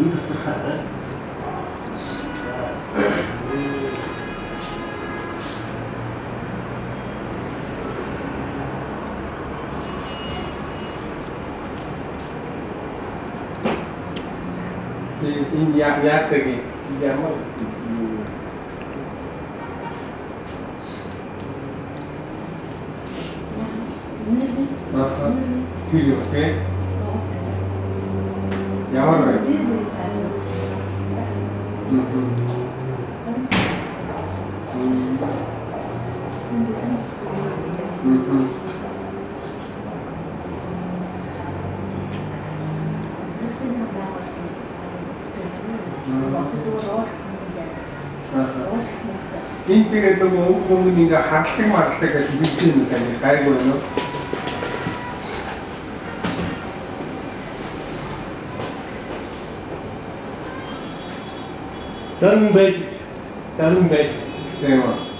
Бүрэн тасархай. Энэ яадаг юм ямар юу вэ? Аа. Тэр юу те? Ямар вэ? Энэ тэгээд нөгөө өнгө мөнгө ингээ харалдаг маралдаг гэж хэлж юм тань гайгүй юм уу? Дан байдаг. Дан байдаг. Тийм үү.